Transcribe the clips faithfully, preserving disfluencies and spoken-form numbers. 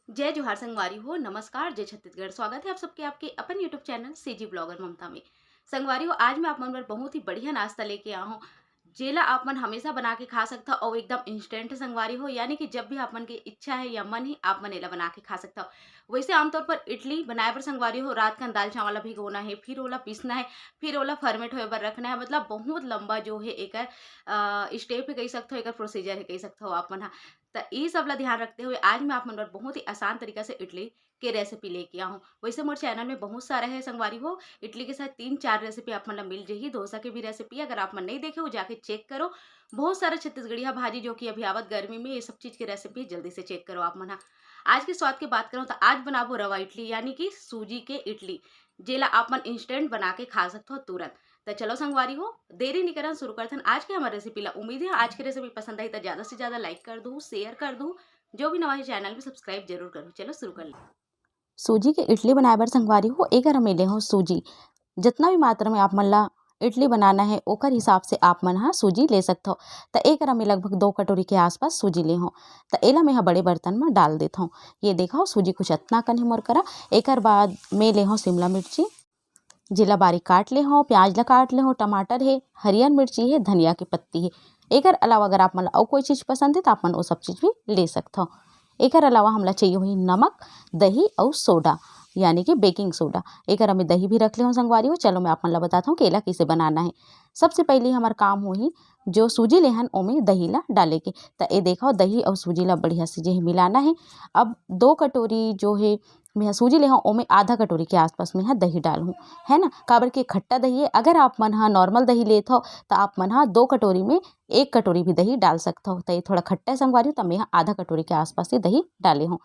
जय जोहार संगवारी हो, नमस्कार, जय छत्तीसगढ़। स्वागत है आप सबके आपके अपन YouTube चैनल सीजी ब्लॉगर ममता में। संगवारी हो, आज मैं आप मन बर बहुत ही बढ़िया नाश्ता लेके आया हूँ, जेला आप मन हमेशा बना के खा सकथव और एकदम इंस्टेंट संगवारी हो, यानी कि जब भी आप मन के इच्छा है या मन ही आप मन एला बना के खा सकथव। वैसे आमतौर पर इडली बनाए बर संगवारी हो, रात कन दाल चावल ला भिगोना है, फिर ओला पीसना है, फिर ओला फर्मेंट होए बर रखना है, मतलब बहुत लंबा जो है एकर स्टेप है कही सकथव, एकर प्रोसीजर है कही सकथव आप मन ह। त ई सब ला ध्यान रखते हुए आज मैं आप मन बर बहुत ही आसान तरीका से इडली के रेसिपी लेके आऊँ। वैसे मोर चैनल में बहुत सारा है संगवारी हो, इडली के साथ तीन चार रेसिपी आप मन ला मिल जाही। डोसा के भी रेसिपी अगर आप मन नहीं देखे हो, जाके चेक करो, बहुत सारा छत्तीसगढ़िया भाजी जो कि अभी आवत गर्मी में, ये सब चीज़ के रेसिपी जल्दी से चेक करो आप मन ह। आज के स्वाद के बात करूँ तो आज बनाबो रवा इडली, यानी कि सूजी के इडली, जेला आप मन इंस्टेंट बना के खा सकथो तुरंत। तो चलो संगवारी हो, देरी नहीं करन, शुरू करथन आज के हमारे रेसिपी ला। उम्मीद है आज की रेसिपी पसंद आई तो ज़्यादा से ज़्यादा लाइक कर दू, शेयर कर दू, जो भी नवा है चैनल में सब्सक्राइब जरूर करो। चलो शुरू कर ले। सूजी के इडली बनाए बर संगवारी हो, एकर में ले हो सूजी। जितना भी मात्रा में आप मन ला इडली बनाना है, ओकर हिसाब से आप मन ह सूजी ले सकथव। त एकर में लगभग दो कटोरी के आसपास सूजी ले हो। त एला मैं ह बड़े बर्तन में डाल देथव। ये देखो, सूजी कुछ अतना कन हे मोर करा। एकर बाद में ले हो शिमला मिर्ची, जेला बारीक काट ले हो, प्याज ला काट ले हो, टमाटर हे, हरियर मिर्ची हे, धनिया के पत्ती हे। एकर अलावा अगर आप मन ला अउ कोई चीज़ पसंद हे, त आप मन वो सब चीज़ भी ले सकथव। एकर अलावा हमला चाहिए होही नमक, दही अउ सोडा, यानी कि बेकिंग सोडा। एकर में दही भी रख ले हो संगवारी हो। चलो मैं आप मन ला बताथव कि एला कइसे बनाना है। सबसे पहले हमर काम होही जो सूजी ले हन ओमे दही ला डाले के। त ए देखो, दही अउ सूजी ला बढ़िया से जे हे मिलाना है। अब दो कटोरी जो हे मेहा सूजी ले हव, ओमे आधा कटोरी के आसपास मेहा दही डालहूँ, है ना, काबर कि खट्टा दही है। अगर आप मन ह नॉर्मल दही लेत हव त आप मन ह दो कटोरी में एक कटोरी भी दही डाल सकथव। त ये थोड़ा खट्टा है संगवारी हो, त मेहा आधा कटोरी के आसपास ही दही डाले हव।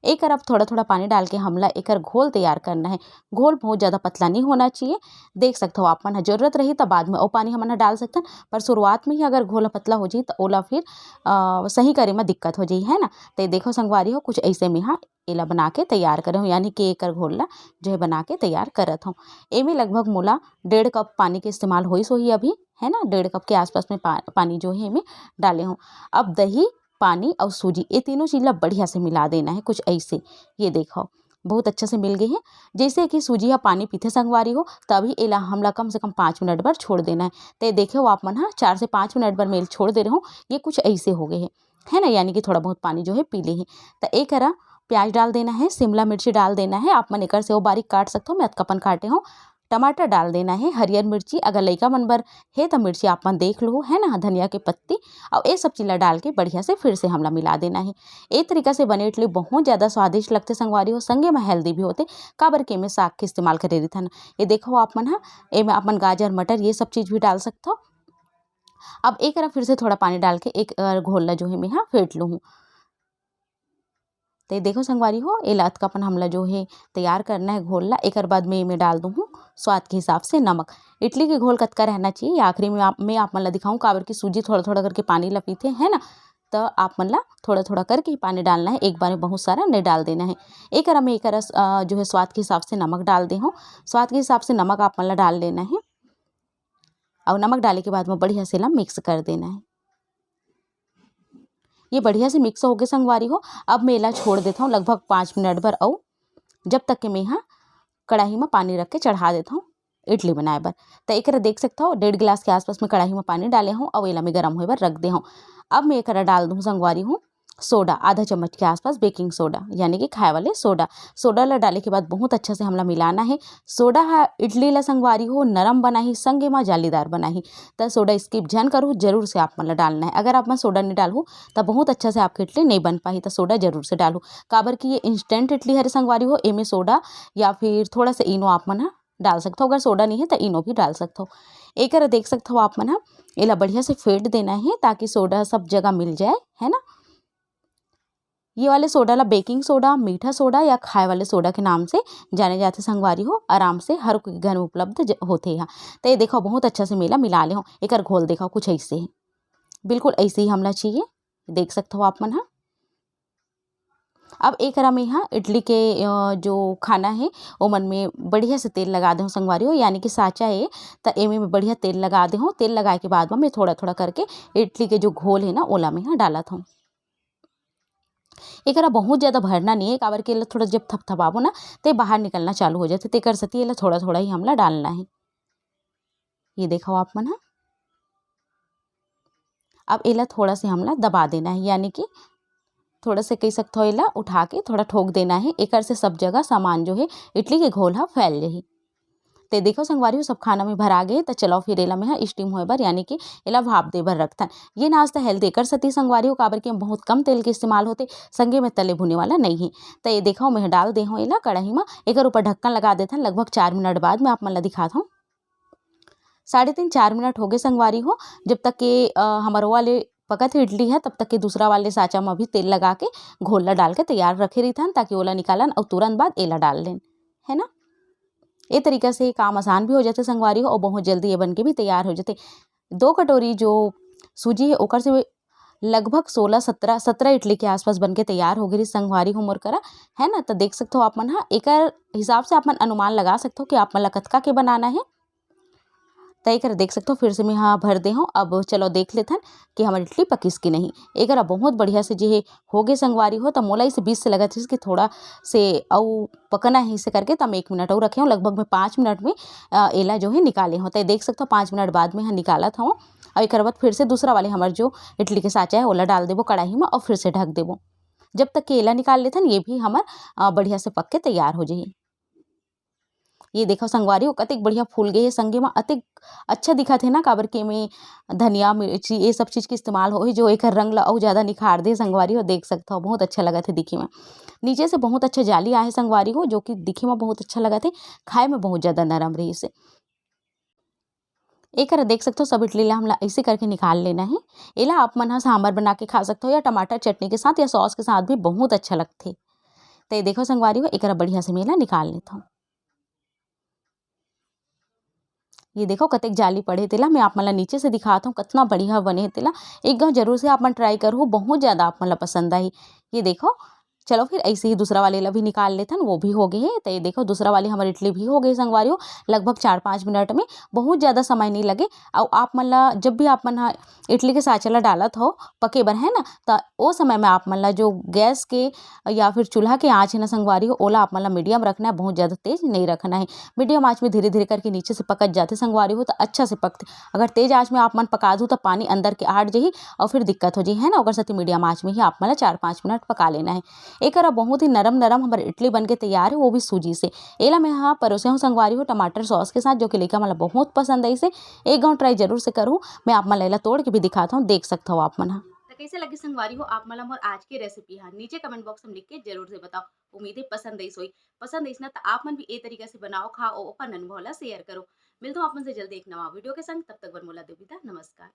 एकर अब थोड़ा थोड़ा पानी डाल के हमला एकर घोल तैयार करना है। घोल बहुत ज़्यादा पतला नहीं होना चाहिए। देख सकथव आप मन ह जरूरत रही त बाद में अउ पानी हमन ह डाल सकथन, पर शुरुआत में ही अगर घोल ह पतला हो जाही त ओला फिर अ, सही करे में दिक्कत हो जाही, है ना। त ये देखो संगवारी हो, कुछ ऐसे मेहा एला बना के तैयार करे हव, यानी कि एकर घोल ला जो है बना के तैयार करत हव। एमे लगभग मोला डेढ़ कप पानी के इस्तेमाल होइस होही अभी, है ना, डेढ़ कप के आसपास में पा-, पानी जो है एमे डाले हव। अब दही, पानी अउ सूजी, ये तीनों चीज ला बढ़िया से मिला देना है कुछ ऐसे। ये देखो, बहुत अच्छा से मिल गई है। जैसे कि सूजी हा पानी पीथे संगवारी हो, तभी एला हमला कम से कम पाँच मिनट बर छोड़ देना है। ते देखे हो आप मन हा, चार से पाँच मिनट बर मैं एला छोड़ दे रहे हूँ। ये कुछ ऐसे हो गए है, है ना, यानी कि थोड़ा बहुत पानी जो है पी ले है। त एक हरा प्याज डाल देना है, शिमला मिर्ची डाल देना है, आप मन एकर से वो बारीक काट सकते हो, मैं अतकपन काटे हूँ। टमाटर डाल देना है, हरियर मिर्ची, अगर लइका मन बर हे त मिर्ची आप मन देख लो, है ना, धनिया के पत्ती, और ये सब चीज ला डाल के बढ़िया से फिर से हमला मिला देना है। ए तरीका से बने इडली बहुत ज़्यादा स्वादिष्ट लगथे संगवारी हो, संगे में हेल्दी भी होथे, काबर के एमे साग के इस्तेमाल करे रहिथन। ये देखो आप मन हा, एमे आप मन गाजर, मटर, ये सब चीज भी डाल सकथो। अब एक करा फिर से थोड़ा पानी डाल के एक, अ, घोल ला जो है मैं हा फेंट लूँ। ते देखो संगवारी हो, एला अतका अपन हमला जो है तैयार करना है घोल ला। एकर बाद में एमे डाल दूँ स्वाद के हिसाब से नमक। इडली के घोल कतका रहना चाहिए, ये आखिरी में आप, मैं आप मन ला दिखाऊँ, काबर कि सूजी थोड़ा थोड़ा करके पानी ला पीथे, है ना, तो आप मन ला थोड़ा थोड़ा करके ही पानी डालना है, एक बार में बहुत सारा नहीं डाल देना है। एक करा में एक करा, अ, जो है स्वाद के हिसाब से नमक डाल दे हूँ। स्वाद के हिसाब से नमक आप मन ला डाल लेना है, और नमक डाले के बाद में बढ़िया से ला मिक्स कर देना है। ये बढ़िया से मिक्स हो गए संगवारी हो। अब मैं एला छोड़ देता हूँ लगभग पाँच मिनट बर, और जब तक के मैं यहाँ कढ़ाई में पानी रख के चढ़ा देता हूँ इडली बनाए बर। तो एक देख सकता हो, डेढ़ गिलास के आसपास में कढ़ाई में पानी डाले हूँ, और एला मैं गरम होए बर रख दे हूँ। अब मैं एक डाल दूँ संगवारी हूँ सोडा, आधा चम्मच के आसपास बेकिंग सोडा, यानी कि खाए वाले सोडा। सोडा ला डाले के बाद बहुत अच्छा से हमला मिलाना है। सोडा हा इडली ला संगवारी हो नरम बनाही, संगे मा जालीदार बनाही। त सोडा स्किप झन करू, जरूर से आप मन ला डालना है। अगर आप मन सोडा नहीं डालहू त बहुत अच्छा से आपके इडली नहीं बन पाही, त सोडा जरूर से डालहू, काबर कि ये इंस्टेंट इडली हरे संगवारी हो, एमे सोडा या फिर थोड़ा सा इनो आप मन ह डाल सकथो। अगर सोडा नहीं है त इनो भी डाल सकथो। एकर देख सकथो आप मन ह, एला बढ़िया से फेंट देना है ताकि सोडा सब जगह मिल जाए, है ना। ये वाले सोडा ला बेकिंग सोडा, मीठा सोडा या खाए वाले सोडा के नाम से जाने जाथे संगवारी हो। आराम से हर कोई के घर में उपलब्ध ज-, होथे हा। तो ये देखो, बहुत अच्छा से मैं एला मिला ले हो। एकर घोल देखो, कुछ ऐसे है, बिल्कुल ऐसे ही हमला चाहिए। देख सकते हो आप मन हा। अब एकरा में हा इडली के, अ, जो खाना है, ओमन में बढ़िया से तेल लगा दे हो संगवारी हो, यानी कि साँचा है, त एमे में बढ़िया तेल लगा दे हो। तेल लगाए के बाद में मैं थोड़ा थोड़ा करके इडली के जो घोल है ना, ओला में हा डालत हूँ। एकरा बहुत ज़्यादा भरना नहीं है, काबर के एला थोड़ा जब थपथपाबो ना, ते बाहर निकलना चालू हो जाथे, तेकर सेती एला थोड़ा-थोड़ा ही हमला डालना है। ये देखो आप मन ह, अब एला थोड़ा से हमला दबा देना है, यानी कि थोड़ा से कह सकथो एला उठा के थोड़ा ठोक देना है। एकर से सब जगह सामान जो है इडली के घोल ह फैल जाही। ते देखो संगवारी हो, सब खाना में भरा गे, त चलो फिर एला मैं ह steam होए बर यानी कि एला भाप दे बर रखथन। ये नाश्ता healthy एकर सेती संगवारी हो, काबर कि एमा बहुत कम तेल के इस्तेमाल होथे, संगे में तले भुने वाला नहीं है। त ये देखो मैं ह डाल दे हूँ एला कढ़ाई में, एकर ऊपर ढक्कन लगा देथन। लगभग चार मिनट बाद मैं आप मन ला दिखात हूँ। साढ़े तीन चार मिनट हो गए संगवारी हो, जब तक के अ, हमर वाले पकत इडली है तब तक के दूसरा वाले साँचा में भी तेल लगा के घोल ला डाल के तैयार रखे रहिथन, ताकि ओला निकालन और तुरंत बाद एला डाल लेन, है ना। ये तरीका से काम आसान भी हो जाथे संगवारी हो, और बहुत जल्दी ये बन के भी तैयार हो जाथे। दो कटोरी जो सूजी है ओकर से लगभग सोलह सत्रह सत्रह इडली के आसपास बन के तैयार हो गई संगवारी हो मोर करा, है ना। तो देख सकते हो आप मन हा, एकर हिसाब से आप मन अनुमान लगा सकते हो कि आप मन ला कतका के बनाना है। त एकर देख सकते हो, फिर से मैं यहाँ भर दे हूँ। अब चलो देख लेथन कि हमर इडली पकिस कि नहीं। एकरा बहुत बढ़िया से जे हे हो गे संगवारी हो, त मोला इसे बीच से लगत रहिस कि थोड़ा से अउ पकना है इसे करके, त मैं एक मिनट अउ रखे हूँ। लगभग मैं पाँच मिनट में अ, एला जो है निकाले हूँ। त देख सकते हो, पाँच मिनट बाद में यहाँ निकालत हूँ। और एक बाद फिर से दूसरा वाले हमर जो इडली के साँचा है ओला डाल देबो कढ़ाई में और फिर से ढक देबो, जब तक कि एला निकाल लेथन। ये भी हमर अ, बढ़िया से पक के तैयार हो जाही। ये देखो संगवारी हो, कतेक बढ़िया फूल गए हे, संगे में अतेक अच्छा दिखत हे ना, काबर के में धनिया मिर्ची ये सब चीज़ के इस्तेमाल होही, जो एकर रंग ला अउ ज़्यादा निखार दे संगवारी हो। देख सकत हो, बहुत अच्छा लगत हे दिखे में। नीचे से बहुत अच्छा जाली आए हे संगवारी हो, जो कि दिखे में बहुत अच्छा लगत हे, खाए में बहुत ज़्यादा नरम रहिस हे। एकर देख सकत हो, सब इडली ला हमला ऐसे करके निकाल लेना है। एला आप मन ह सांभर बना के खा सकत हो या टमाटर चटनी के साथ या सॉस के साथ भी बहुत अच्छा लगथे। तो ये देखो संगवारी हो, एकरा बढ़िया से मैं एला निकाल लेथव। ये देखो कतेक जाली पड़े तेला, मैं आप मन ला नीचे से दिखात हूँ कतना बढ़िया बने हे तेला। एक गाँव जरूर से आप मन ट्राई करहु, बहुत ज़्यादा आप मन ला पसंद आही। ये देखो, चलो फिर ऐसे ही दूसरा वाले ला भी निकाल लेथन, वो भी हो गए हे। तो ये देखो दूसरा वाली हमर इडली भी हो गई संगवारी हो, लगभग चार पाँच मिनट में, बहुत ज़्यादा समय नहीं लगे। और आप मन ला जब भी आप मन हा इडली के साँचा ला डालत हो पके बर, है ना, तो ओ समय में आप मन ला जो गैस के या फिर चूल्हा के आँच है ना संगवारी हो, ओला आप मन ला मीडियम रखना है, बहुत ज़्यादा तेज नहीं रखना है। मीडियम आँच में धीरे धीरे करके नीचे से पकत जाथे संगवारी हो, तो अच्छा से पकथे। अगर तेज आँच में आप मन पका दू, तो पानी अंदर के आट जाही और फिर दिक्कत हो जाही, है ना। ओकर सेती मीडियम आँच में ही आप मन ला चार पाँच मिनट पका लेना है। एकर अब बहुत ही नरम नरम हमर इडली बन के तैयार है, वो भी सूजी से। एला मैं हा परोसे हूँ संगवारी हो टमाटर सॉस के साथ, जो कि लइका मन ला बहुत पसंद आइसे। एक गाँव ट्राई जरूर से करूँ, मैं आप मन ला एला तोड़ के भी दिखात हूँ, देख सकत हो आप मन हा। तो कैसे लगे संगवारी हो आप मन ला मोर आज के रेसिपी हा? नीचे कमेंट बॉक्स में लिख के जरूर से बताओ। उम्मीद है पसंद आइस होही। पसंद आइस ना, तो आप मन भी ए तरीका से बनाओ, खाओ और अपन अनुभव ला शेयर करो। मिलता हूँ आप मन से जल्दी एक नवा वीडियो के संग, तब तक बर मोला दो विदा, नमस्कार।